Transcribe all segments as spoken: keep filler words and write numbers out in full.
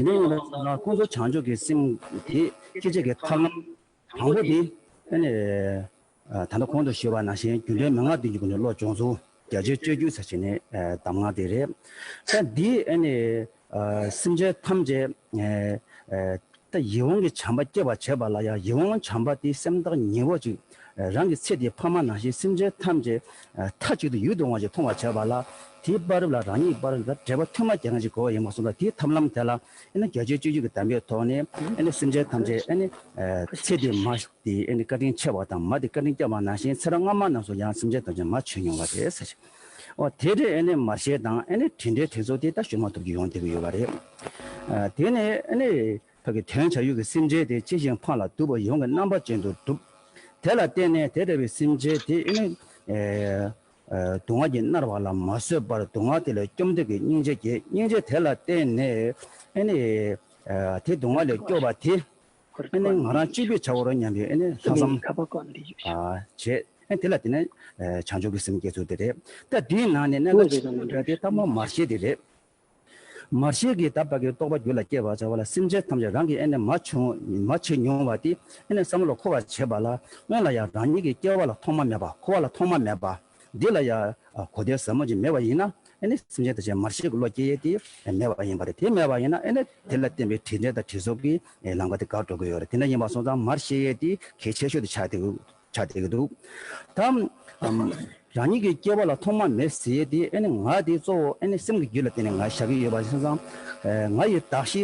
དེ་ནས་ཡིན་ན་ཀུན་རྫོབ་བྱང་ཆུབ་ཀྱི་སེམས་དེ་སྐྱེ་བྱེད་ཀྱི་ཐབས་ལམ་དང་པོ་དེ་ཨ་ནི། ད་ལྟ་གོང་དུ་ཞུས་པ་ནང་བཞིན་རྒྱུ་འབྲས་མན་ངག་བདུན་གྱི་སྒོ་ནས་བློ་སྦྱོང་ཚུལ་རྒྱ་ཆེར་སྤྱོད་རྒྱུ་ཟེར་བྱས་ནས་གདམས་ངག་དེ་རེད། ད་འདི་ཨ་ནི་སེམས་ཅན་ཐམས་ཅད་ད་ཡིད་འོང་གི་བྱམས་པ་སྐྱེ་བར་བྱེད་པ་ལ་ཡང་ཡིད་འོང་བྱམས་པ་དེ་སེམས་ཐག་ཉེ་བོ་ཅིག་རང་གི་ཚེ་འདིའི་ཕ་མ་ནང་བཞིན་སེམས་ཅན་ཐམས་ཅད་མཐའ་གཅིག་ཏུ་ཡུལ་དུ་འོང་བ་ཞིག་མཐོང་བར་བྱེད་པ་ལ་དེའི་བར་ལ་རང་ཉིད་བར་ལ་འབྲེལ་བ་མཐུན་མ་རྒྱག་མཁན་ཅིག་དགོས་པ་ཡིན་པ་སོང་ཙང་དེའི་ཐབས་ལམ་དེ་ལ་ཨ་ནི་རྒྱ་ཆེར་སྤྱོད་རྒྱུ་གི་གདམས་པའི་ཐོག་ནས་ཨ་ནི་སེམས་ཅན་ཐམས་ཅད་ཨ་ནི་ཚེ་འདིའི་མ་དེ་ཨ་ནི་བཀའ་དྲིན་ཆེ་བ་དང་མ་དེ་བཀའ་དྲིན་སྐྱབས་པ་ནང་བཞིན་ཚེ་རབས་སྔ་མ་རྣམས་སུ་ཡང་སེམས་ཅན་ཐམས་ཅད་མ་བྱོན་མྱོང་བ་རེད་ཟེར། འོ་དེ་འདྲའི་ཨ་ནི་མར་ཤེས་དང་ཨ་ནི་དྲིན་འབྲེལ་དེ་ཚོ་དེ་ད་ཞུ་མ་ཐུབ་ཀྱི་ཡོང་བསྡད་ཀྱི་ཡོད་པ་རེད། ཨ་དེ་ནས་ཨ་ནི་ཕ་གི་དོན་བྱ་ཡུལ་གྱི་སེམས་ཅན་དེ་ཅི་ཞིག་ཕངས་ལ་སྡུག་པ་ཡོངས་ཀྱི་རྣམ་པ་ཅན་དུ་གྲུབ། དེ་ལ་བརྟེན་ནས་དེ་འདྲ་བའི་སེམས་ཅན་དེ་ཨ་ནི་ཨ་སྡུག་བསྔལ་གྱིས་མནར་བ་ལ་མ་བཟོད་པར་སྡུག་བསྔལ་དེ་ལས་སྐྱོབ་འདོད་ཀྱི་སྙིང་རྗེ་སྐྱེས། སྙིང་རྗེ་དེ་ལ་བརྟེན་ནས་ཨ་ནི་ཨ་དེ་སྡུག་བསྔལ་ལས་སྐྱོབ་པ་དེ། ཨ་ནི་ང་རང་གཅིག་པུས་བྱ་བ་རོ་སྙམ་པའི་ཨ་ནི་ལྷག་བསམ་ཨ་བྱས། ཨ་དེ་ལ་དེ་ནི་ཨ་བྱང་ཆུབ་ཀྱི་སེམས་སྐྱེ་ཚུལ་དེ་རེད། ད་དེའི་ནང་ནས་གནད་འགག་ཆེ་ཤོས་དེ་ད་མོ་མར་ཤེས་དེ་རེད། མར་ཤེས་ཀྱི་ད་ཕ་གི་རྟོགས་པ་རྒྱུད་ལ་སྐྱེ་བར་བྱ་བ་ལ་སེམས་ཅན་ཐམས་ཅད་རང་གིས་ཨ་ནི་མ་བྱུང་མ་བྱེད་མྱོང་བ་དེ་ཨ་ནི་བསམ་བློ་འཁོར་བར་བྱེད་པ་ལ་སྔོན་ལ་ཡང་རང་ཉིད་ཀྱི་སྐྱེ་བ་ལ་ཐོག་མ་མེད་པ་འཁོར་བ་ལ་ཐོག་མ་མེད་པ། འདི་ལ་ཡང་གོ་བདེ་ཟབ་མོ་ཅིག་མེད་པ་ཡིན་ན་ཨ་ནི་སེམས་ཅན་དེ་ཚོས་མར་ཤེས་ཀྱི་བློ་སྐྱེ་ཡས་དེ་མེད་པ་ཡིན་པ་རེད། དེ་མེད་པ་ཡིན་ན་ཨ་ནི་དེ་ལ་བརྟེན་པའི་དྲིན་འབྲེལ་དང་དྲིན་གཟོ་གི་ལམ་ཁ་དེ་འགག་འགྲོ་གི་ཡོད་རེད། དེ་འདྲ་ཡིན་པ་སོང་ཙང་མར་ཤེས་ཡས་དེ་གལ་ཆེ་ཤོས་དེ་ཆགས་བསྡད་ཀྱི་ཆགས་བསྡད་ཀྱི་འདུག་ད་ཨམ་རང་ཉིད་ཀྱི་སྐྱེ་བ་ལ་ཐོག་མ་མེད་ཟེར་ཡས་དེ་ཨ་ནི་ང་དེ་གཙོ་བོ་ཨ་ནི་སེམས་ཀྱི་རྒྱུད་ལ་བརྟེན་ནས་ང་བཞག་གི་ཡོད་པ་སོང་ཙང་ང་ཡི་གདགས་གཞི་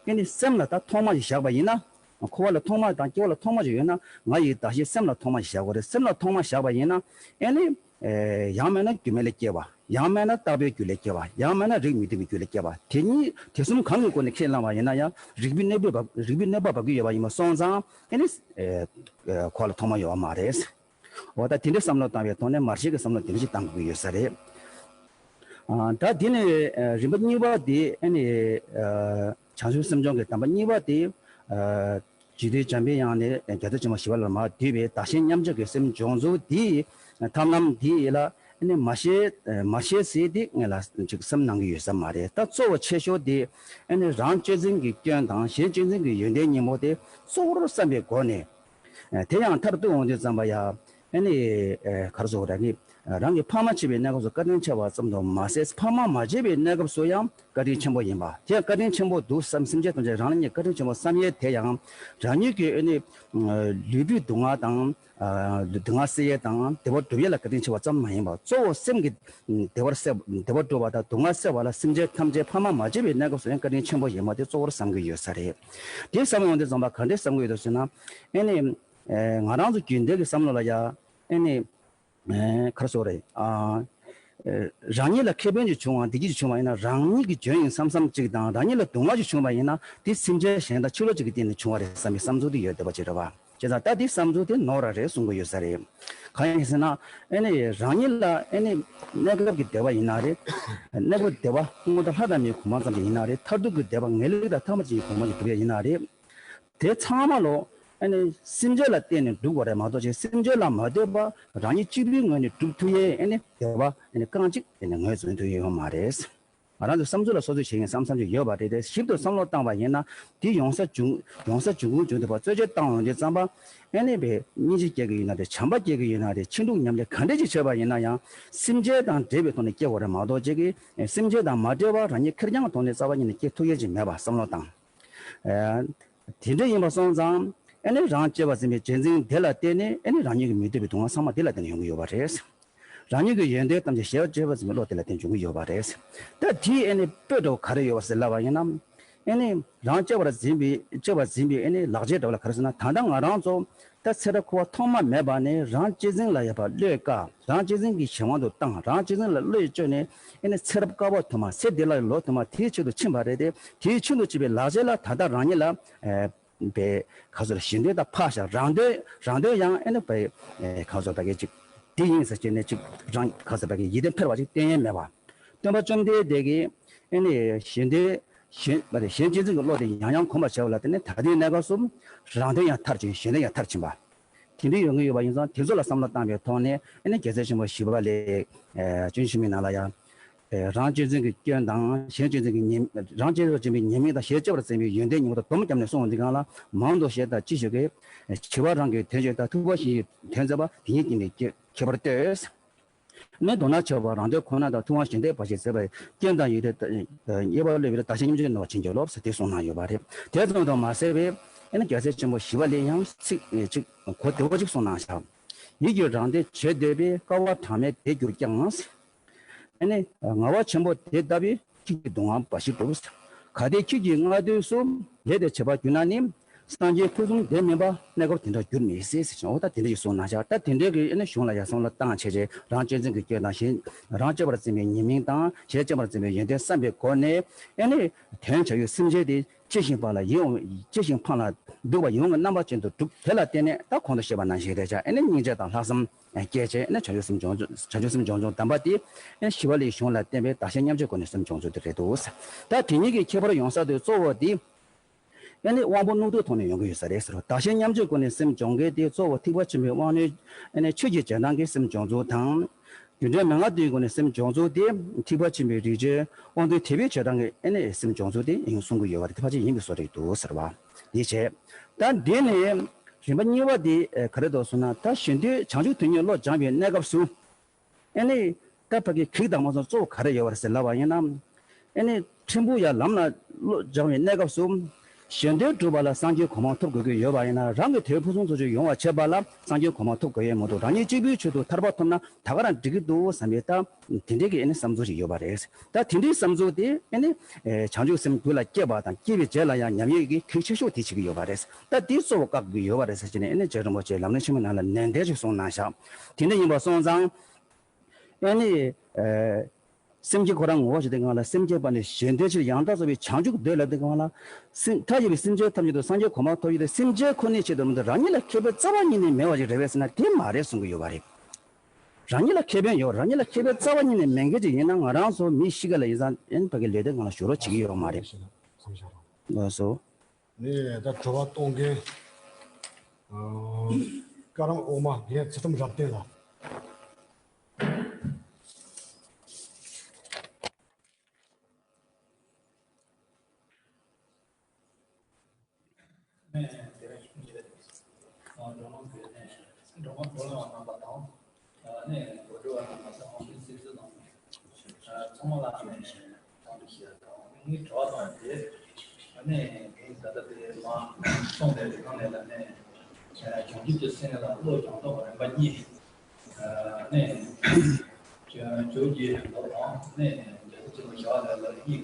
ཨ་ནི་སེམས་ལ་ད་ཐོག་མ་ཞིག་བཞག་པ་ཡིན་ན། འཁོར་བ་ལ་ཐོག་མ་དང་སྐྱེ་བ་ལ་ཐོག་མ་ཞིག་ཡོད་ན་ང་ཡི་གདགས་གཞི་སེམས་ལ་ཐོག་མ་ཞིག་བཞག་དགོས་རེད། སེམས་ལ་ཐོག་མ་བཞག་པ་ཡིན་ན་ཨེ་ནི། ཡང་མིན་ན་སྒྱུ་མ་ལས་སྐྱེ་བ། ཡང་མིན་ན་རྟག་པའི་རྒྱུ་ལས་སྐྱེ་བ། ཡང་མིན་ན་རིགས་མི་མཐུན་པའི་རྒྱུ་ལས་སྐྱེ་བ། དེ་གཉིས་དེ་གསུམ་གང་གི་སྒོ་ནས་ཁས་བླངས་པ་ཡིན་ན་ཡང་རིགས་པའི་གནོད་པ་རིགས་པའི་གནོད་པ་འབབ་ཀྱི་ཡོད་པ་ཡིན་པ་སོང་ཙང་ཨེ་ནི། འཁོར་བ་ལ་ཐོག་མ་ཡོད་པ་མ་རེད། འོ་ད་དེ་འདྲའི་བསམ་བློ་བཏང་བའི་ཐོག་ནས་མར་ཤེས་ཀྱི་བསམ་བློ་དེ་འདྲ་ཞིག་བཏང་དགོས་ཀྱི་ཡོད་ས་རེད། ད་དེ་ནས་རིམ་པ་གཉིས་པ་དེ་ཨ་ནི་བྱང་ཆུབ་སེམས་སྦྱོང་གི་དམ་པ་གཉིས་པ་དེ་རྗེ་བཙུན་འཇམ་པའི་དབྱངས་ནས་རྒྱལ་ཚབ་ཆེན་པོ་ཞི་བ་ལྷ་ལ་མར་བསྡུས་པའི་བདག་གཞན་མཉམ་བརྗེ་གི་སེམས་སྦྱོང་ཚུལ་དེ་ཐབས་ལམ་དེ་ལ་ཨ་ནི་མར་ཤེས་མར་ཤེས་ཟེར་དེ་ངས་ལ་ཅིག་བསམ་གནང་གི་ཡོད་ས་མ་རེད། ད་གཙོ་བོ་ཆེ་ཤོས་དེ་ཨ་ནི་རང་གཅེས་འཛིན་གྱི་སྐྱོན་དང་གཞན་གཅེས་འཛིན་གྱི་ཡོན་ཏན་གཉིས་པོ་དེ་གཙོ་བོར་བསམ་པའི་སྒོ་ནས། དེ་ཡང་མཐར་གཏུགས་འོང་དུས་ཙམ་པ་ཡ། ཨ་ནི། ག་རེ་ཟེར་དགོས་རེད། རང་གི་ཕ་མ་བྱས་པའི་གནས་སྐབས་སུ་བཀའ་དྲིན་ཆེ་བ་ཙམ་དུ་མ་ཟད་ཕ་མ་མ་བྱས་པའི་གནས་སྐབས་སུ་ཡང་བཀའ་དྲིན་ཆེན་པོ་ཡིན་པ། དེ་ཡང་བཀའ་དྲིན་ཆེན་པོ་འདུག་བསམ་སེམས་ཅན་ཐམས་ཅད་རང་ལ་ཉིད་བཀའ་དྲིན་ཆེན་པོ་བསམ་ཡས་དེ་ཡང་། རང་ཉིད་ཀྱི་ཨ་ནི། ལུས་པོའི་སྡུག་བསྔལ་དང་། སྡུག་བསྔལ་སེལ་ཡས་དང་བདེ་བ་སྒྲུབ་ཡས་ལ་བཀའ་དྲིན་ཆེ་བ་ཙམ་མ་ཡིན་པར་གཙོ་བོ་སེམས་ཀྱི། བདེ་བར་སེལ་བདེ་བ་སྒྲུབ་པ་དང་སྡུག་བསྔལ་སེལ་བ་ལ་སེམས་ཅན་ཐམས་ཅད་ཕ་མ་མ་བྱས་པའི་གནས་སྐབས་སུ་ཡང་བཀའ་དྲིན་ཆེན་པོ་ཡིན་པ་དེ་གཙོ་བོར་བསམ་གྱི་ཡོད་ས་རེད། དེ་བསམ་ཡོང་དུས་ཙམ་པ་ག་འདྲས་བསམ་གྱི་ཡོད་དོ་ཟེར་ན། ཨེ་ནི། ང་རང་ཚོ་རྒྱུན་ལྡན་གྱི་བསམ་བློ་ལ་ཡ། ཨེ་ནི། ག་རེ་ཟེར་དགོས་རེད། རང་ཉིད་ལ་ཁེ་ཕན་ཅིག་བྱུང་བ་བདེ་སྐྱིད་ཅིག་བྱུང་བ་ཡིན་ན་རང་ཉིད་ཀྱི་འཇོན་ཡིན་བསམ་བསམ་ཅིག་དང་རང་ཉིད་ལ་སྡུག་བསྔལ་ཅིག་བྱུང་བ་ཡིན་ན་དེ་སེམས་ཅན་གཞན་དང་ཕྱི་ལོགས་ཅིག་གི་སྟེང་ནས་བྱུང་བ་རེད་བསམ་པའི་བསམ་ཚུལ་དེ་ཡོད་བསྡད་པ་ཅིག་རེད་བ། བྱས་ཙང་ད་དེ་བསམ་ཚུལ་དེ་ནོར་ར་རེད་གསུང་གི་ཡོད་ས་རེད། གང་ཡིན་ཟེར་ན། ཨེ་ནི་རང་ཉིད་ལ་ཨེ་ནི་གནས་སྐབས་ཀྱི་བདེ་བ་ཡིན་ན་རེད། གནས་སྐབས་བདེ་བ་སྔོན་དུ་ལྷ་དང་མིའི་གོ་འཕང་ཙམ་ཞིག་ཡིན་ན་རེད། མཐར་ཐུག་གི་བདེ་བ་ངེས་ལེགས་དང་ཐ་མ་ཅིག་གི་གོ་འཕང་ཞིག་སྒྲུབ་ཡ་ཡིན་ན་རེད། དེ་ཚང་མ་ལོ། ཨེ་ནི་སེམས་ཅན་ལ་བརྟེན་ནས་སྒྲུབ་དགོས་རེད་མ་གཏོགས་ཅིག་སེམས་ཅན་ལ་མ་ལྟོས་པར་རང་ཉིད་གཅིག་པུའི་ངོས་ནས་སྒྲུབ་ཐུབ་ཡས་ཨེ་ནི་བདེ་བ་ཨེ་ནི་རྐང་གཅིག་ཨེ་ནི་ངོས་འཛིན་ཐུབ་ཡས་ཡོད་མ་རེད། ང་རང་ཚོ་བསམ་ཚུལ་ལ་སོ་སོས་བྱེད་མཁན་བསམ་བསམ་ཅིག་ཡོད་པ་རེད་དེ་ཞིབ་ཏུ་བསམ་བློ་བཏང་བ་ཡིན་ན་དེ་ཡོང་ས་བྱུང་ཡོང་ས་བྱུང་ཁུངས་བྱུང་དུས་བར་རྩད་གཅོད་བཏང་ཡོང་དུས་ཙམ་པ་ཨེ་ནི་བས་སྙིང་རྗེ་སྐྱེ་གི་ཡོད་ན་རེད། བྱམས་པ་སྐྱེ་གི་ཡོད་ན་རེད། ཕྱིན་དྲུག་མཉམ་ལས་ག་འདྲས་ཅིག་བྱས་པ་ཡིན་ན་ཡང་སེམས་ཅན་དང་འབྲེལ་བའི་ཐོག་ནས་སྐྱེ་དགོས་རེད་མ་གཏོགས་ཅིག་གིས་སེམས་ཅན་དང་མ་འབྲེལ་བར་རང་ཉིད་ཁེར་རྐྱང་གི་ཐོག་ནས་རྩ་བ་ཉིད་ནས་སྐྱེ་ཐུབ་ཡས་ཅིག་མེད་པ་བསམ་བློ་བཏང་། དེ་འདྲ་ཡིན་པ་སོང་ཙང་ཨེ་ནི་རང་གཅེས་པར་འཛིན་པའི་གཅེས་འཛིན་དེ་ལ་བརྟེན་ནས་ཨེ་ནི་རང་ཉིད་ཀྱི་མི་འདོད་པའི་སྡུག་བསྔལ་ཚང་མ་དེ་ལ་བརྟེན་ནས་ཡོང་གི་ཡོད་པ་རེད། རང་ཉིད་ཀྱི་ཡོན་ཏན་ཐམས་ཅད་གཞན་ལ་གཅེས་པར་འཛིན་པའི་བློ་དེ་ལ་བརྟེན་འབྱུང་གི་ཡོད་པ་རེད། ད་དེའི་ཨེ་ནི་དཔེ་འདྲ་བོ་ག་རེ་ཡོད་པ་ཟེར་ལབ་པ་ཡིན་ན། ཨེ་ནི་རང་གཅེས་པར་འཛིན་པའི་གཅེས་པར་འཛིན་པའི་ཨེ་ནི་ལག་ཆའི་འདྲ་བོ་ལ་ག་རེ་ཟེར་ན་ད་ལྟ་ང་རང་ཚོ་ད་ཚེ་རབས་འཁོར་བ་ཐོག་མ་མེད་པ་ནས་རང་གཅེས་འཛིན་ལ་ཡོད་པ་བློས་བཀལ། རང་གཅེས་འཛིན་གྱི་གཞན་དབང་དུ་བཏང་། རང་གཅེས་འཛིན་ལ་བློས་བཅོལ་ནས་ཨེ་ནི་ཚེ་རབས་དཀའ་བ་དུ་མ་ཚེ་འདི་ལ་ལོ་དུ་མ་དེའི་ཆེད་དུ་ཕྱིན་པ་རེད་དེ་དེའི་ཆེད་དུ་བྱེད་པའི་ལག་ཆ་ལ་ད་ལྟ་རང་ཉིད་ལ་ཨེ། པའི་ག་ཚོད་གཞན་དོན་དང་ཕར་བཞག་རང་དོན་རང་དོན་ཡང་ཨེ་ནི་པའི་ག་ཚོད་པ་གི་ཅིག་དེ་ཡིན་ཟེར་བྱས་ནས་ཅིག་རང་ག་ཚོད་པ་གི་ཡིད་བརྟན་འཕེར་བ་ཅིག་བསྟན་ཡས་མེད་པ། སྟོན་པ་བཅོམ་ལྡན་འདས་ཀྱིས་ཨེ་ནི་གཞན་དོན་གཞན་པ་དེ་གཞན་གཅེས་འཛིན་གྱི་བློ་དེ་ཡང་ཡང་གོམས་པར་བྱས་པ་ལ་བརྟེན་ནས་ད་ལྟའི་གནས་སྐབས་སུ་རང་དོན་ཡང་མཐར་ཕྱིན་གཞན་དོན་ཡང་མཐར་ཕྱིན་པ། དེ་འདྲ་ཡོང་གི་ཡོད་པ་ཡིན་ཙང་དེ་ཚོ་ལ་བསམ་བློ་བཏང་བའི་ཐོག་ནས་ཨེ་ནི་རྒྱལ་སྲས་ཆེན་པོ་ཞི་བ་ལྷས་སྤྱན་ཆུབ་མའི་ནང་ལ་ཡང་། རང་གཅེས་འཛིན་གྱི་སྐྱོན་དང་གཞན་གཅེས་འཛིན་གྱི་ཉེས། རང་གཅེས་པར་འཛིན་པའི་ཉེས་དམིགས་དང་གཞན་གཅེས་པར་འཛིན་པའི་ཡོན་ཏན་གཉིས་པོ་དང་སྡོམ་བརྒྱབ་ནས་གསུངས་པ་འདི་གང་ལ་མང་དུ་བཤད་དང་ཅི་ཞིག་གིས། བྱིས་པ་རང་གི་དོན་བྱེད་དང་ཐུབ་པ་གཞན་གྱི་དོན་མཛད་པ་དེ་ཉིད་ཀྱིས་ནི་ཁྱད་པར་སྟོན། ནི་མདོར་ན་བྱ་བ་རང་དོན་ཁོ་ན་དང་ཐུབ་དབང་གཞན་དོན་བར་ཆད་མཛད་པའི་སྐྱོན་དང་ཡོན་ཏན་དང་དབྱེ་བ་ལས་པའི་བདག་གཞན་མཉམ་བརྗོད་ནོར་བ་བྱིན་གྱིས་རློབས་ཟེར་དེ་གསུངས་གནང་ཡོད་པ་རེད། དེ་ཙམ་དུ་མ་ཟད་པའི་ཨེ་ནི་རྒྱལ་སྲས་ཆེན་པོ་ཞི་བ་ལྷས་ཡང་ཚིག་གཅིག་གོ་བདེ་བོ་གཅིག་གསུངས་གནང་བཞག་ཡིད་ཀྱིས་རང་དོན་བྱེད་འདོད་པས་དཀའ་བ་གྲངས་མེད་དེ་གྱུར་ཀྱང་། ཨེ་ནི་ངལ་བ་ཆེན་པོ་དེ་ལྟ་བུས་ཁྱེད་ཀྱི་སྡུག་བསྔལ་འབའ་ཞིག་འགྲུབ། གལ་ཏེ་ཁྱེད་ཀྱིས་སྔ་དུས་སུ་ལས་དེ་བྱེད་པར་གྱུར་ན་ནི། སངས་རྒྱས་ཕུན་སུམ་དེ་སྨིན་པ་གནས་སྐབས་དེ་འདྲར་འགྱུར་མི་སྲིད་ཟེར་ཞིང་འོ་ད་དེ་འདྲ་ཞིག་གསུངས་གནང་བཞག་ད་དེ་འདྲའི་གི་ཨེ་ནི་གཞུང་ལ་ཡར་སོང་ལ་བཏང་བྱས་རྗེས་རང་གཅེས་འཛིན་གྱི་སྐྱོན་དང་གཞན་རང་གཅེས་པར་འཛིན་པའི་ཉེས་དམིགས་དང་གཞན་གཅེས་པར་འཛིན་པའི་ཡོན་ཏན་བསམ་པའི་སྒོ་ནས་ཨེ་ནི་དོན་བྱ་ཡུལ་སེམས་ཅན་དེ་གཅེས་ཤིང་ཕངས་ལ་ཡིད་འོང་གཅེས་ཤིང་ཕངས་ལ་སྡུག་པ་ཡིད་འོང་གི་རྣམ་པ་ཅན་དུ་གྲུབ་དེ་ལ་བརྟེན་ནས་ད་གོང་དུ་བཤད་པ་ནང་བཞིན་རེད་བྱ་ཨེ་ནི་སྙིང་རྗེ་དང་ལྷག་བསམ། སྐྱེས་བྱས་ནས་བྱང་ཆུབ་སེམས་བྱང་ཆུབ་བྱང་ཆུབ་སེམས་བྱང་ཆུབ་དམ་པ་དེ་ཞི་བ་ལྷའི་གཞུང་ལ་བརྟེན་པའི་བདག་གཞན་མཉམ་བརྗེའི་སྒོ་ནས་སེམས་སྦྱོང་ཚུལ་དེ་རེད་འདུག་ད་དེ་གཉིས་ཀྱི་ཁྱད་པར་ཡོང་ས་དེ་གཙོ་བོ་དེ་ཨ་ནི་དབང་པོ་རྣོ་རྟུལ་ཐོག་ནས་ཡོང་གི་ཡོད་ས་རེད་ཟེར་བ། བདག་གཞན་མཉམ་བརྗེའི་སྒོ་ནས་སེམས་སྦྱོང་མཁན་དེ་གཙོ་བོ་ཐེག་པ་ཆེན་པོའི་དབང་རྣོན་ཨ་ནི་ཆོས་ཀྱི་རྗེས་འབྲང་གི་སེམས་སྦྱོང་ཚུལ་དང་། རྒྱུ་འབྲས་མན་ངག་བདུན་གྱི་སྒོ་ནས་སེམས་སྦྱོང་ཚུལ་དེ་ཐེག་པ་ཆེན་པོའི་རིགས་ཆོས་དབང་རྣོན་དད་པའི་རྗེས་འབྲང་གི་ཨ་ནི་སེམས་སྦྱོང་ཚུལ་དེ་ཡིན་གསུང་གི་ཡོད་པ་རེད། དེ་ཕལ་ཆེར་ཡིན་པའི་བཟོ་འདྲ་འདུག་ཟེར་བ། དེ་བྱས། ད་འདི་ནས་རིམ་པ་གཉིས་པ་དེ་ག་རེ་འདུག་ཟེར་ན་ད་གཞན་དོན་བྱང་ཆུབ་དོན་གཉེར་བློ་སྦྱངས་པའི་གནས་སྐབས་སུ། ཨེ་ནི། ད་ཕ་གི་གེགས་དང་མ་སོང་གཙོ་བོ་ག་རེ་ཡོད་པ་རེད་ཟེར་ལབ་པ་ཡིན་ན། ཨེ་ནི། ཕྲན་བུ་ཡང་ལམ་ལ་བློ་སྦྱང་བའི་གནས་སྐབས་སུ། གཞན་དོན་སྒྲུབ་པ་ལ་སངས་རྒྱས་གོ་འཕང་ཐོབ་དགོས་ཀྱི་ཡོད་པ་ཡིན་ན་རང་གི་དོན་ཕུན་སུམ་ཚོགས་ཆེན་ཡོང་བར་བྱེད་པ་ལ་སངས་རྒྱས་གོ་འཕང་ཐོབ་དགོས་ཡས་མི་འདུག་རང་ཉིད་གཅིག་པུའི་ཆེད་དུ་ཐར་པ་ཐོབ་ན་ད་ག་རང་འགྲིག་གི་འདུག་བསམ་པའི་ད། དེ་འདྲའི་གི་ཨེ་ནི་བསམ་ཚུལ་ཞིག་ཡོད་པ་རེད། ད་དེ་འདྲའི་བསམ་ཚུལ་དེ་ཨེ་ནི། བྱང་ཆུབ་སེམས་རྒྱུད་ལ་སྐྱེས་པ་དང་སྐྱེ་བའི་རྗེས་ལ་ཡང་ཉམས་ཡོད་ཀྱི་གེགས་ཆེ་ཤོས་དེ་བྱེད་ཀྱི་ཡོད་པ་རེད། ད་དེ་གཙོ་བོ་བཀག་གི་ཡོད་པ་རེད་ཟེར་བྱས་ནས་ཨེ་ནི་རྗེ་རིན་པོ་ཆེས་ལམ་རིམ་ཆེན་མོའི་ནང་ལ་ནན་ཏན་ཞིག་གསུངས་གནང་བཞག་དེ་འདྲ་ཡིན་པ་སོང་ཙང་། ཨེ་ནི། ཨེ། སེམས་ཅན་ཁོ་རང་ངོ་བོ་ཞིག་དེ་གང་ལ་སེམས་བསྐྱེད་པ་ནི་གཞན་དོན་ཕྱིར་ཡང་དག་རྫོགས་པའི་བྱང་ཆུབ་འདོད་ལབ་དེ་གང་ལ། སེམས་མཐའ་ཡས་པའི་སེམས་ཅན་ཐམས་ཅད་དུ་སངས་རྒྱས་གོ་འཕང་ཐོབ་ཡོད་དེ་སེམས་ཅན་ཁོ་ནའི་ཆེད་དུ་མི་འདུག་རང་ཉིད་ལ་ཁེ་ཕན་རྩ་བ་ཉིད་ནས་མེད་པ་ཞིག་རེད་པས་ཟེར་ན་དེ་མ་རེད་གསུང་གི་ཡོད་པ་རེད། རང་ཉིད་ལ་ཁེ་ཕན་ཡོད་རང་ཉིད་ལ་ཁེ་ཕན་རྩ་བ་ཉིད་ནས་མེད་མཁན་ཅིག་ཡིན་ན་ང་རང་ཚོ་མི་ཤི་ཁ་ལ་ཡིན་ཙང་ཨེ་ནི་ཕ་གི་ལས་དོན་གང་ལ་ཞུགས་རོགས་བྱེད་ཀྱི་ཡོད་མ་རེད། ལགས་སོ། ནས་ད་དྲི་བ་གཏོང་མཁན། ཀ་རམ་འོག་མ་རྒན་ཚུལ་ཁྲིམས་རབ་བརྟན་ལགས། ཚང་མ་ལ་ནས་བསམ་བློ་ཞིག་དང་ངའི་དྲི་བ་དང་དེ་ནས་ད་ལྟ་དེ་མ་གསུངས་པའི་རིང་ནས་ལ་ནས་བྱང་ཆུབ་ཀྱི་སེམས་ལ་བློ་སྦྱོང་སྟངས་རིམ་པ་གཉིས་ནས་ཇོ་ཇོ་གི་ལོ་དང་ནས་རྒྱལ་སྲས་ཆེན་པོ་ཞི་བ་ལྷ་ལ་གཉིས་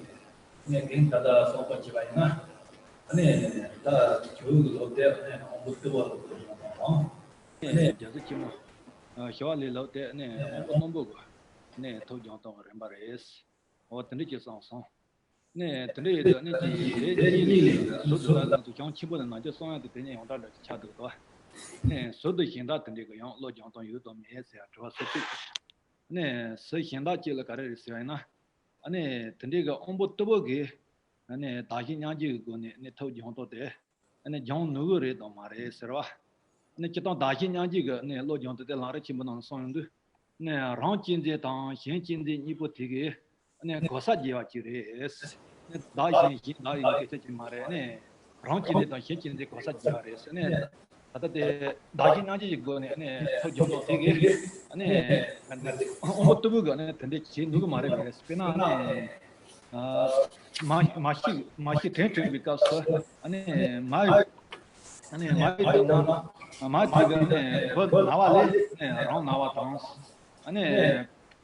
ནས་དེ་ད་ལྟ་གསུངས་པ་བྱས་པ་ཡིན་ན་ནས་ད་ཇོ་གི་ལོ་དེ་ནས་དབང་པོ་རྟུལ་བ་ལ་བློ་སྦྱོང་སྟངས་དང་། ནས་རྒྱལ་སྲས་ཆེན་པོ་ཞི་བ་ལྷའི་ལོ་དེ་ནས་དབང་པོ་རྣོན་པོ་གི་ནས་ཐུགས་སྦྱོང་སྟངས་རིམ་པ་རེད། འོ་དེ་འདྲ་ཅིག་གསུངས་སོང་། ནས་དེ་འདྲ་ཡོད་དུས་ནས་ཀྱི་དེ་གཉིས་ལས་ཟུར་དུ་ལ་དང་དུ་བྱང་ཆེན་པོ་ནས་ནང་ཆོས་གསུང་ཡག་དེ་དེ་ཉིད་ཡོངས་གྲགས་འདྲ་ཅིག་ཆགས་འདུག་དོ། ནས་ཟུར་དུ་གཞན་དག་དེ་འདྲའི་གི་ཡང་བློ་སྦྱོང་སྟངས་ཡོད་དམ་མེད་ཟེར་ཡ་དྲི་བ་ཟུར་གཅིག་ནས་ཟུར་གཞན་དག་གཅིག་ལ་ག་རེ་རེད་ཟེར་བ་ཡིན་ན། ཨ་ནི་དེ་འདྲའི་གི་དབང་པོ་རྟུལ་བོ་གིས་ཨ་ནི་བདག་གཞན་མཉམ་བརྗེའི་སྒོ་ནས་ཨ་ནི་ཐུགས་སྦྱོང་སྟངས་དེ། ཨ་ནི་སྦྱོང་ནུས་ཀྱི་རེད་དམ་མ་རེད་ཟེར་བ། ཨ་ནི་སྤྱིར་བཏང་བདག་གཞན་མཉམ་བརྗེ་གི་ཨ་ནི་བློ་སྦྱོང་དེ་དེ་ལམ་རིམ་ཆེན་པོ་ནང་གསུངས་ཡོང་དུས། ཨ་ནི་རང་གཅེས་འཛིན་དང་གཞན་གཅེས་འཛིན་གཉིས་པོ་དེ་གི་ཨ་ནི་གོ་ས་བརྗེ་བ་ཅིག་རེད། ཨ་ནི་བདག་གཞན་གཞན་བདག་ཡིན་སྐད་ཆ་ཅིག་མ་རེད། ཨ་ནི་རང་གཅེས་འཛིན་དང་གཞན་གཅེས་འཛིན་གོ་ས་བརྗེ་བ་རེད། ཨ་ནི་ད་ལྟ་དེ་བདག་གཞན་མཉམ་བརྗེ་གི་སྒོ་ནས་ཨ་ནི་ཐུགས་སྦྱོང་སྟངས་དེ་གི་ཨ་ནི་དབང་པོ་རྟུལ་བོ་གི་ཨ་ནི་དེ་འདྲ་བྱེད་ནུས་ཀྱི་མ་རེད་པས། དཔེར་ན་ཨ་ནི། མ་མ་ཤི་མ་ཤི་དྲན་བྱུང་བའི་སྐབས་སུ་ཨ་ནི་མ་ཡི་ཨ་ནི་མ་ཡི་སྡུག་བསྔལ་མ་དེ་གི་ཨ་ནི་བུ་ན་བ་ལས་ཨ་ནི་རང་ན་བ་དང་། ཨ་ནི་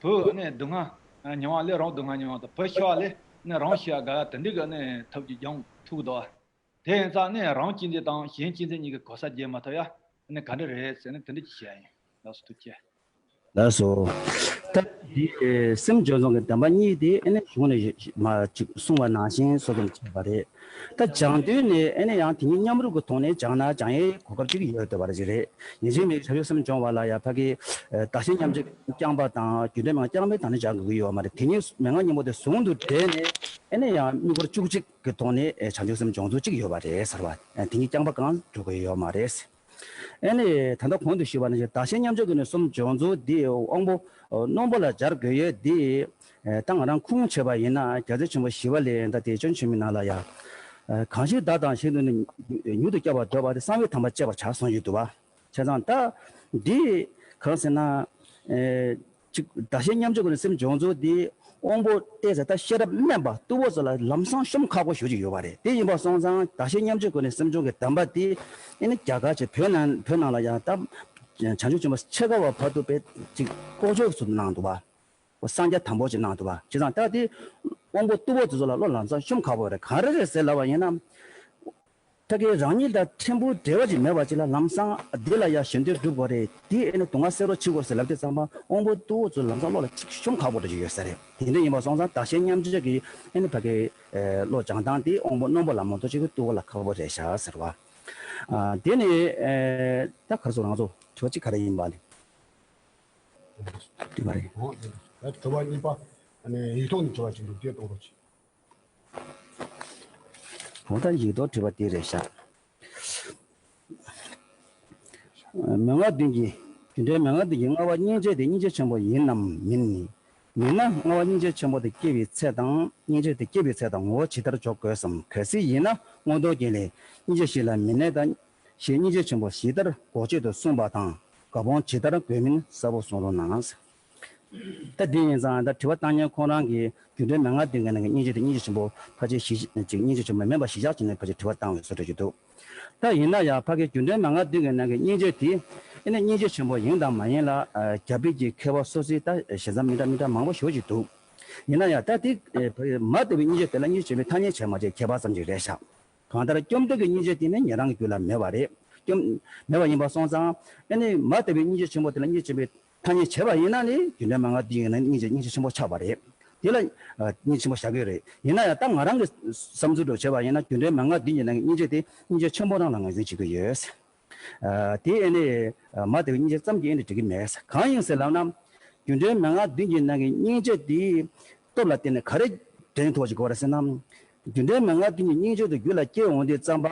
བུ་ཨ་ནི་སྡུག་བསྔལ་མྱོང་བ་ལས་རང་སྡུག་བསྔལ་མྱོང་བ་དང་། བུ་ཤི་བ་ལས་ཨ་ནི་རང་ཤི་བ་དགའ་བ་དེ་འདྲའི་གི་ཨ་ནི་ཐབས་ཀྱིས་སྦྱོང་ཐུབ་འདུག་དེ་ཡིན་ཙང་ཨ་ནི་རང་གཅེས་འཛིན་དང་གཞན་གཅེས་འཛིན་གཉིས་ཀྱི་གོ་ས་བརྗེ་མ་ཐུབ་ཡ་ཨ་ནི་ག་འདྲ་རེད་ཟེར་ནས་དེ་འདྲ་ཅིག་བཤད་ཡིན། ལགས་སོ། ཐུགས་རྗེ་ཆེ། ལགས་སོ། ད་འདི་སེམས་སྦྱོང་བཟང་གི་བདེན་པ་གཉིས་དེ་ཨ་ནི་གཞུང་ནས་མ་ཅིག་གསུངས་པ་ནང་བཞིན་སོ་སོར་ཕྱེ་བ་རེད། ད་སྦྱང་དུས་ནས་ཨ་ནི་ཡང་དེ་གཉིས་མཉམ་རུབ་ཀྱི་ཐོག་ནས་སྦྱང་ན་སྦྱང་ཡས་གོ་སྐབས་ཅིག་ཡོད་བསྡད་པ་རེད་ཅིག་རེད། ཡིན་གཅིག་མིན་གཅིག་བྱང་ཆུབ་སེམས་སྦྱོང་བ་ལ་ཡང་ཕ་གི་བདག་གཞན་མཉམ་བརྗེ་རྐྱང་པ་དང་རྒྱུ་འབྲས་མན་ངག་རྐྱང་པའི་སྟེང་ནས་སྦྱང་དགོས་ཀྱི་ཡོད་མ་རེད། དེ་གཉིས་མན་ངག་གཉིས་པོ་དེ་ཟུང་དུ་འབྲེལ་ནས་ཨ་ནི་ཡང་དམིགས་སྐོར་བཅུ་གཅིག་གི་ཐོག་ནས་བྱང་ཆུབ་སེམས་སྦྱོང་ཚུལ་ཅིག་ཡོད་པ་རེད་ཟེར་བ། དེ་གཉིས་རྐྱང་པ་གང་འགྲོ་དགོས་ཡོད་མ་རེད། ཨེ་ནི་ད་ལྟ་གོང་དུ་ཞུས་པ་ནང་བཞིན་བདག་གཞན་མཉམ་བརྗོད་ཀྱི་གནས་གསུམ་སྦྱོང་ཚུལ་འདི་དབང་པོ་རྣོན་པོ་ལ་སྦྱར་དགོས་ཡོད་འདི། ད་ང་རང་ཁུངས་བྱས་པ་ཡིན་ན་རྒྱལ་སྲས་ཆེན་པོ་ཞི་བ་ལྷས་ད་དེ་སྐྱོན་བྱེད་མི་ནང་ལ་ཡ། གང་ཞིག་བདག་དང་གཞན་དུ་ནི། མྱུར་དུ་སྐྱོབ་པར་འདོད་པ་དེ་གསང་བའི་དམ་པ་གཅེས་པར་བྱ་གསུངས་ཡོད་འདུག་བ། བྱས་ཙང་ད་འདི་གང་ཟེར་ན། ཅིག་བདག་གཞན་མཉམ་བརྗོད་ཀྱི་གནས་གསུམ་སྦྱོང་ཚུལ་འདི་དབང་པོ་བལྟས་ཚེ་ད་ཤེས་རབ་དམན་པ་རྟུལ་པོ་ཚོ་ལ་ལམ་སང་ཤོམ་ཁག་པོ་ཞེ་ཅིག་ཡོད་པ་རེད། དེ་ཡིན་པ་སོང་ཙང་བདག་གཞན་མཉམ་བརྗོད་ཀྱི་གནས་གསུམ་སྦྱོང་གི་གདམས་པ་འདི་ཨེ་ནི་རྒྱ་གར་གྱི་བོད་ནང་བོད་ནང་ལ་ཡང་ད་བྱང་ཆུབ་ཆེན་པོ་ཕྱེད་ཀ་བ་བར་དུ་བས་ཅིག་ལྐོག་ཆོས་སུ་གནང་འདུག་བ། སངས་རྒྱས་དམ་པོ་ཅིག་གནང་འདུག་བ། བྱས་ཙང་ད་དེ་དབང་པོ་རྟུལ་པོ་དེ་ཚོ་ལ་བློ་ལམ་སང་ཤོམ་ཁག་པོ་རེད། ག་རེ་རེད་ཟེར་ལབ་པ་ཡིན་ན། ཕ་གི་རང་ཉིད་དང་ཕྲན་བུ་འབྲེལ་བ་ཅིག་མེད་པ་ཅིག་ལ་ལམ་སང་འདི་ལ་ཡ་ཞེ་འདོད་སྒྲུབ་དགོས་རེད། དེ་ཨེ་ནི་སྡུག་བསྔལ་སེལ་རོགས་བྱེད་དགོས་ཟེར་ལབ་དུས་ཙམ་པ་དབང་པོ་རྟུལ་པོ་ཚོ་ལམ་སང་བློ་ལ་ཅིག་ཤོམ་ཁག་པོ་འདྲ་ཅིག་ཡོད་ས་རེད། དེ་འདྲ་ཡིན་པ་སོང་ཙང་བདག་གཞན་མཉམ་བརྗོད་ཀྱི་ཨེ་ནི་ཕ་གི་བློ་སྦྱང་སྟངས་དེ་དབང་པོ་རྣོན་པོ་ལ་མ་གཏོགས་ཅིག་གི་རྟུལ་པོ་ལ་ཁག་པོ་རེད་ཤག་ཟེར་བ། དེ་ནི་ད་ག་རེ་ཟེར་ང་ཚོ་དྲི་བ་གཅིག་ག་རེ་ཡིན་པ་ནི་དྲི་བ་རེད། ད་དྲི་བ་གཉིས་པ་ཡིག་ཐོག་ནས་དྲི་བ་ཅིག་འདུག་དེ་གཏོང་རོགས་གྱིས། འོ་ད་ཡིག་ཐོག་དྲི་བ་དེ་རེད་ཤག་མན་ངག་བདུན་གྱི། རྒྱུ་འབྲས་མན་ངག་བདུན་གྱི་ལྔ་པ་སྙིང་རྗེ་དེ་སྙིང་རྗེ་ཆེན་པོ་ཡིན་ནམ་མིན། མིན་ན་ལྔ་པ་སྙིང་རྗེ་ཆེན་པོ་དེ་སྐྱེ་བའི་ཚེ་དང་སྙིང་རྗེ་དེ་སྐྱེ་བའི་ཚེ་དང་ངོ་བོ་ཇི་ལྟར་འཇོག་དགོས་སམ། གལ་སྲིད་ཡིན་ན་མངོན་རྟོགས་རྒྱན་ལས་སྙིང་རྗེ་ཞིག་ལ་མི་གནས་དང་། ཞེས་སྙིང་རྗེ་ཆེན་པོ་ཇི་ལྟར་འགོག་བྱེད་དུ་གསུངས་པ་དང་དགག་སྤོང་ཇི་ལྟར་དགོས་མིན་གསལ་པོ་གསུང་རོགས་གནང་། ད་དེ་ཡིན་ཙང་ད་དྲི་བ་བཏང་མཁན་ཁོང་རང་གིས་རྒྱུ་འབྲས་མན་ངག་བདུན་གྱི་ནང་གི་སྙིང་རྗེ་དེ་སྙིང་རྗེ་ཆེན་པོ་ཕལ་ཆེར་གཞི་ཅིག་སྙིང་རྗེ་ཆེན་པོ་མིན་པ་གཞི་བཞག་བྱས་ནས་ཕལ་ཆེར་དྲི་བ་བཏང་བའི་བཟོ་འདྲ་ཅིག་འདུག་ད་ཡིན་ན་ཡང་ཕ་གིའི་རྒྱུ་འབྲས་མན་ངག་བདུན་གྱི་ནང་གི་སྙིང་རྗེ་དེ་ཨེ་ནི་སྙིང་རྗེ་ཆེན་པོ་ཡིན་དང་མ་ཡིན་ལ་རྒྱ་བོད་ཀྱི་མཁས་པ་སོ་སོའི་ད་ཞེ་ས་མི་འདྲ་མི་འདྲ་མང་པོ་ཞེ་ཅིག་འདུག་ཡིན་ན་ཡང་ད་དེ་མ་དད་པའི་སྙིང་རྗེ་དེ་ལ་སྙིང་རྗེ་ཆེན་པོའི་ཐ་སྙད་བྱས་མ་བྱས་ཁྱད་པར་ཙམ་ཅིག་རེད་ཤག་གང་ལྟར་བཅོམ་ལྡན་གྱི་སྙིང་རྗེ་དེ་ནི་ཉན་རང་གི་རྒྱུད་ལ་མེད་པ་རེད། བཅོམ་མེད་པ་ཡིན་པ་སོང་ཙང་ཨེ་ནི་མ་དད་པའི་སྙིང་རྗེ་ཆེན་པོ་དེ་ལ་སྙིང་རྗེ་ཆེན་པོའི་ཐ་སྙད་བྱས་པ་ཡིན་ན་ནི་རྒྱུ་འབྲས་མན་ངག་བདུན་ཡིན་ན་སྙིང་རྗེ་སྙིང་རྗེ་ཆེན་པོ་ཆགས་པ་རེད། དེ་ལ་སྙིང་རྗེ་ཆེན་པོ་བཞག་གི་ཡོད་རེད། ཡིན་ན་ཡང་ད་ང་རང་གི་བསམ་ཚུལ་འདྲ་བྱས་པ་ཡིན་ན་རྒྱུ་འབྲས་མན་ངག་བདུན་གྱི་ནང་གི་སྙིང་རྗེ་དེ་སྙིང་རྗེ་ཆེན་པོ་རང་ལ་ངོས་འཛིན་བྱེད་ཀྱི་ཡོད། དེ་ཨེ་ནི་མ་དད་པའི་སྙིང་རྗེ་ཙམ་གྱིས་ཨེ་ནི་འགྲིག་གི་མེད། གང་ཡིན་ཟེར་ལབ་ན། རྒྱུ་འབྲས་མན་ངག་བདུན་གྱི་ནང་གི་སྙིང་རྗེ་དེ་སྟོབས་ལ་བརྟེན་ནས་ག་རེ་འདྲེན་ཐུབ་པ་ཞིག་དགོས་རེད་ཟེར་ན། རྒྱུ་འབྲས་མན་ངག་བདུན་གྱི་སྙིང་རྗེ་དེ་རྒྱུད་ལ་སྐྱེ་འོང་དུས་ཙམ་པ།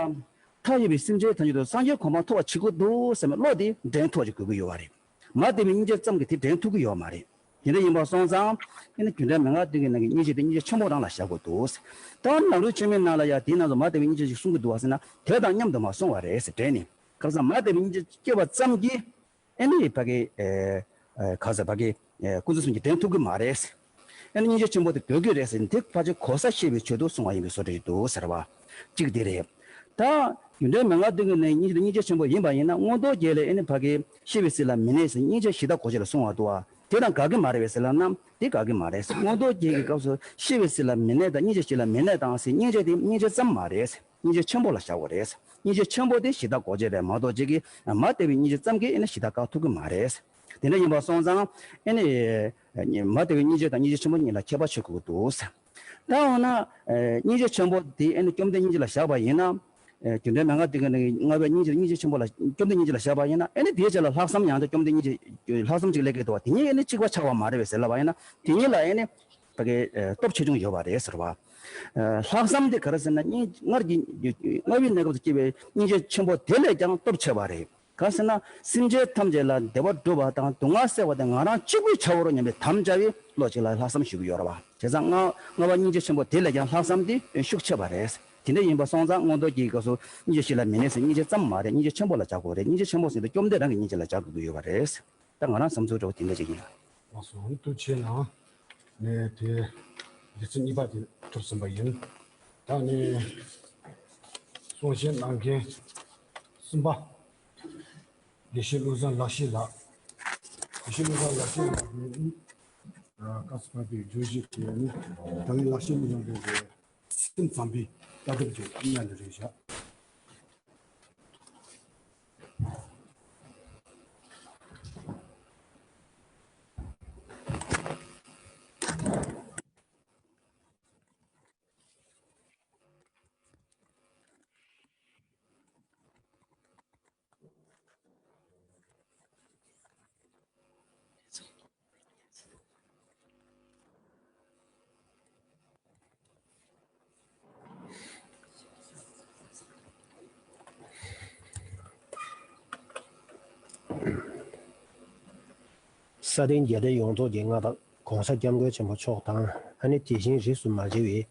མཐའ་ཡས་པའི་སེམས་ཅན་ཐམས་ཅད་དུ་སངས་རྒྱས་གོ་འཕང་ཐོབ་པ་བྱེད་དགོས་འདུག་ཟེར་བའི་བློ་དེ་འདྲེན་ཐུབ་པ་ཞིག་དགོས་ཀྱི་ཡོད་པ་རེད། མ་དད་པའི་སྙིང་རྗེ་ཙམ་གྱིས་དེ་འདྲེན་ཐུབ་ཀྱི་ཡོད་མ་རེད། དེ་འདྲ་ཡིན་པ་སོང་ཙང་ཨེ་ནི་རྒྱུ་འབྲས་མན་ངག་བདུན་གྱི་ནང་གི་སྙིང་རྗེ་དེ་སྙིང་རྗེ་ཆེན་པོ་རང་ལ་བཞག་དགོས་འདུག་ད་ནཱ་རོ་ཆོས་མིན་ནང་ལ་ཡང་དེའི་ནང་དུ་མ་དད་པའི་སྙིང་རྗེ་ཞིག་གསུང་གི་འདུག་བ་ཟེར་ན་དེ་དང་མཉམ་དུ་མ་གསུང་བ་རེད་ཟེར་དྲན་ནས། གང་ཟག་མ་དད་པའི་སྙིང་རྗེ་སྐྱེ་བ་ཙམ་གྱིས་ཨེ་ནི་ཕ་གི་གང་ཟག་ཕ་གི་ཀུན་རྫོབ་སེམས་ཀྱིས་འདྲེན་ཐུབ་ཀྱི་མ་རེད། ཨེ་ནི་སྙིང་རྗེ་ཆེན་པོ་དེ་དགོས་ཀྱི་རེད་ཟེར་ནས་དེ་ཕལ་ཆེར་གོ་ས་ཤེས་པའི་ཆེད་དུ་གསུང་བ་ཡིན་པའི་བཟོ་འདྲ་ཞིག་འདུག་ཟེར་བ། གཅིག་དེ་རེད། ད་རྒྱུ་འབྲས་མན་ངག་བདུན་གྱི་ནང་སྙིང་རྗེ་སྙིང་རྗེ་ཆེན་པོ་ཡིན་པ་ཡིན་ན་མངོན་རྟོགས་རྒྱན་ལས་ཨེ་ནི་ཕ་གི་ཤེས་པའི་སྲིད་ལ་མི་གནས་ཟེར་སྙིང་རྗེ་ཞི་བདག་འགོག་བྱེད་ལ་གསུང་བ་འདུག་བ། དེ་དང་འགལ་གྱི་མ་རེད་པས་ཟེར་ལབ་ན་དེ་འགལ་གྱི་མ་རེད། མངོན་རྟོགས་རྒྱན་གྱི་སྐབས་སུ་ཤེས་པའི་སྲིད་ལ་མི་གནས་དང་སྙིང་རྗེ་ཞི་ལ་མི་གནས་དང་ཟེར་སྙིང་རྗེ་དེ་སྙིང་རྗེ་ཙམ་མ་རེད། སྙིང་རྗེ་ཆེན་པོ་ལ་བཞག་དགོས་རེད། སྙིང་རྗེ་ཆེན་པོ་དེ་ཞི་བདག་འགོག་བྱེད་རེད་མ་གཏོགས་ཅིག་གིས་མ་དད་པའི་སྙིང་རྗེ་ཙམ་གྱིས་ཨེ་ནི་ཞི་བདག་བཀག་ཐུབ་ཀྱི་མ་རེད། དེ་འདྲ་ཡིན་པ་སོང་ཙང་ཨེ་ནི་མ་དད་པའི་སྙིང་རྗེ་དང་སྙིང་རྗེ་ཆེན་པོ་གཉིས་ལ་ཁྱད་པར་ཕྱེ་དགོས་ཀྱི་འདུག་ད་འོ་ན་སྙིང་རྗེ་ཆེན་པོ་དེ་ཨེ་ནི་བཅོམ་ལྡན་སྙིང་རྗེ་ལ་བཞག་པ་ཡིན་ན། རྒྱུ་འབྲས་མན་ངག་བདུན་གྱི་ནང་གི་ལྔ་པའི་སྙིང་རྗེ་སྙིང་རྗེ་ཆེན་པོ་ལ་བཅོམ་ལྡན་སྙིང་རྗེ་ལ་བཞག་པ་ཡིན་ན་ཨེ་ནི་དེའི་རྗེས་ལ་ལྷག་བསམ་ཡང་དག་བཅོམ་ལྡན་སྙིང་རྗེ་ལྷག་བསམ་གཅིག་སླེབས་ཀྱི་འདུག་བ། དེ་གཉིས་ཨེ་ནི་གཅིག་པ་ཆགས་པ་མ་རེད་པས་ཟེར་ལབ་པ་ཡིན་ན་དེ་གཉིས་ལ་ཨེ་ནི། ཕ་གི་ཨེ་སྟོབས་ཆེ་ཆུང་ཡོད་པ་རེད་ཟེར་བ། ཨེ་ལྷག་བསམ་དེ་ག་རེ་ཟེར་ན་སྙིང་སྔར་གྱི་སྔར་བའི་གནས་སྐབས་སུ་སྐྱེས་པའི་སྙིང་རྗེ་ཆེན་པོ་དེ་ལས་ཀྱང་སྟོབས་ཆེ་བ་རེད། ག་ཟེར་ན་སེམས་ཅན་ཐམས་ཅད་ལ་བདེ་བ་སྒྲུབ་པ་དང་སྡུག་བསྔལ་སེལ་བ་དེ་ང་རང་གཅིག་པུས་བྱའོ་སྙམ་པའི་དམ་བཅའ་བའི་བློ་གཅིག་ལ་ལྷག་བསམ་ཞུ་གི་ཡོད་རེད་བ། བྱས་ཙང་ལྔ་ལྔ་པ་སྙིང་རྗེ་ཆེན་པོ་དེ་ལས་ཀྱང་ལྷག་བསམ་དེ་ཤུགས་ཆེ་བ་རེད། དེ་འདྲ་ཡིན་པ་སོང་ཙང་མངོན་རྟོགས་རྒྱན་གྱི་སྐབས་སུ་སྙིང་རྗེ་ཞི་ལ་མི་གནས་ཟེར་སྙིང་རྗེ་ཙམ་མ་རེད། སྙིང་རྗེ་ཆེན་པོ་ལ་བྱ་དགོས་རེད། སྙིང་རྗེ་ཆེན་པོ་ཟེར་དུས་བཅོམ་ལྡན་རང་གི་སྙིང་རྗེ་ལ་བྱ་དགོས་ཀྱི་ཡོད་པ་རེད། ད་ང་རང་བསམ་ཚུལ་འདྲ་བོ་དེ་འདྲ་ཅིག་ཡིན། ལགས་སོ། ཐུགས་རྗེ་གནང་། ནས་དེ་ལེ་ཚན་གཉིས་པ་དེ་གྲུབ་ཟིན་པ་ཡིན། ད་ནས་གསུང་བཤད་གནང་མཁན་གསུམ་པ་དགེ་བཤེས་བློ་བཟང་ལགས་ཤེས་ལགས། དགེ་བཤེས་བློ་བཟང་ལགས་ཤེས་ལགས་ནི་བཀའ་སྩལ་པའི་བརྗོད་གཞི་དེ་ནི་ད་ངའི་ལག་ཤེས་མི་ཉམས་པའི་སེམས་ཙམ་པའི་ལྟ་གྲུབ་ཀྱི་གནས་ལ་རེད་བཞག་ས་སྟེང་རྒྱལ་བསྟན་ཡོངས་རྫོགས་ཀྱི་མངའ་བདག་༸གོང་ས་༸སྐྱབས་མགོན་ཆེན་པོ་མཆོག་དང་། ཨ་ནི་དེ་བཞིན་རིས་སུ་མ་ཆད་པའི་